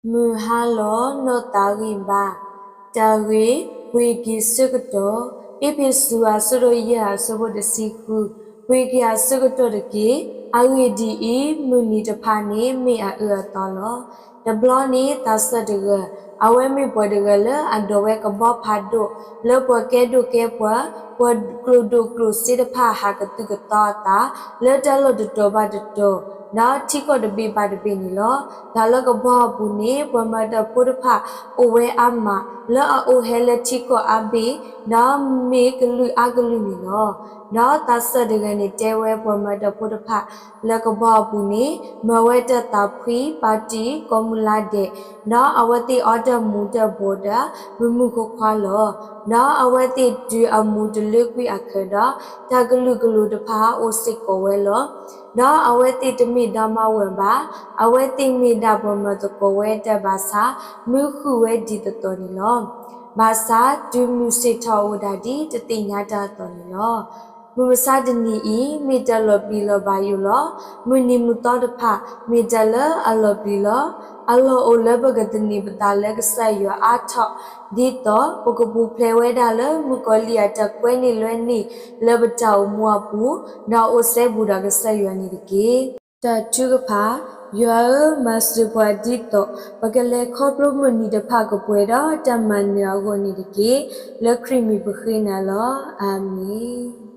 မုၢ်ဟါလီၤနီၢ်သးဂံၢ်ဘါ, တၢ်ဂ့ၢ်, ပှ့ၤက့ၤဆၢကတီၢ်, အ့းဖ့းစူး အဆၢဒိၣ်ယဲၢ် အဆၢဖိတဆံဃု, ပှ့ၤက့ၤအဆၢကတီၢ်တက့ၢ်. အဂ့ၢ်ဒ်အံၤ, မုၢ်နံၤတဖၣ်န့ၣ် မ့ၢ်အအၢအသီလီၤ. တဘျီန့ၣ် သးစၢ်တဂၤ, အဝဲမ့ၢ်ပှၤတဂၤလၢအဒိးဝဲကဘီဖးဒိၣ် လၢပှၤကဲဒိၣ်ကဲပှၢ်, ပှၤကျိၣ်ဒိၣ်ကျိၣ်စ့တဖၣ်ဟးကသုၣ်ကသီအသး လၢတၢ်လီၢ်တတီၤဘၣ်တတီၤ, ဒီးထံကီၢ်တဘ့ၣ်ဘၣ်တဘ့ၣ်န့ၣ်လီၤ. တၢ်လၢကဘီအပူၤန့ၣ် ပှၤမၤတၢ်ဖိတဖၣ်အိၣ်ဝဲအါမး လၢအအိၣ်ဟဲလၢထံကီၢ်အါဘ့ၣ်, ဒီးမ့ၢ်ကလုာ်အါကလုာ်န့ၣ်လီၤ. ဒီးသးစၢ်တဂၤန့ၣ်တဲဝဲပှၤမၤတၢ်ဖိတဖၣ်လၢကဘီအပူၤန့ၣ် မၤဝဲတၢ်သးဖှံ, ပၣ်တံၣ်, ကိးမုၢ်လါဒဲး, ဒီးအဝဲသ့ၣ်အီတၢ်မူၤတၢ်ဘှီးဒီး မုာ်မုာ်ခွါခွါလီၤ. ဒီးအဝဲသ့ၣ်တုၤအမူၤတလၢကွံာ်အခၢးဒီး တၢ်ကလုာ်ကလိၤတဖၣ်အိၣ်စ့ၢ်ကီးဝဲလီၤ. ဒီးအဝဲသ့ၣ်တမ့ၢ်ဒၣ်မါဝၤဘၣ်, အဝဲသ့ၣ်မ့ၢ်ဒၣ်ပှၤမၤသကိးဝဲတၢ်ဘၣ်ဆၣ် မၢဃုာ်ဝဲဒ်သိးသိးန့ၣ်လီၤ. ဘၣ်ဆၣ်တုၤမုၢ်ဆ့ၣ်ထီၣ်အိၣ်ဒၣ်ဒ်တသ့ၣ်ညါတၢ်အသိးန့ၣ်လီၤ. မုၢ်မဆါတနံၤအံၤ မ့ၢ်တၢ်လီၤပျံၤလီၤဘၣ်ယိၣ်လီၤ. မုၢ်နံၤမုၢ်သီတဖၣ် မ့ၢ်တၢ်လၢအလီၤပျံၤလီၤ. အလီၢ်အိၣ်လၢပကသန့ၤပသးလၢကစၢ်ယွၤအါထီၣ်, ဒ်သိးပကပူၤဖျဲးဝဲဒၣ်လၢမုၣ်ကီၤလံၢ်အတၢ်ကွဲန့ၢ်လွဲန့ၢ်လၢပတၢ်အိၣ်မူအပူၤ, ဒီးအိၣ်စဲဘူးဒီးကစၢ်ယွၤန့ၣ်တက့ၢ်. တၢ်ထုကဖၣ်, ယွၤဧၢ, မၤစၢၤပှၤဒ်သိး ပကလဲၤခီဖျိမုၢ်နံၤတဖၣ်ကပှဲၤဒီးတၢ်မၤနၢၤအဂီၢ်န့ၣ်တက့ၢ်. လၢခရံာ်မံၤပဃ့နၤလီၤ. အၤမ့ၣ်.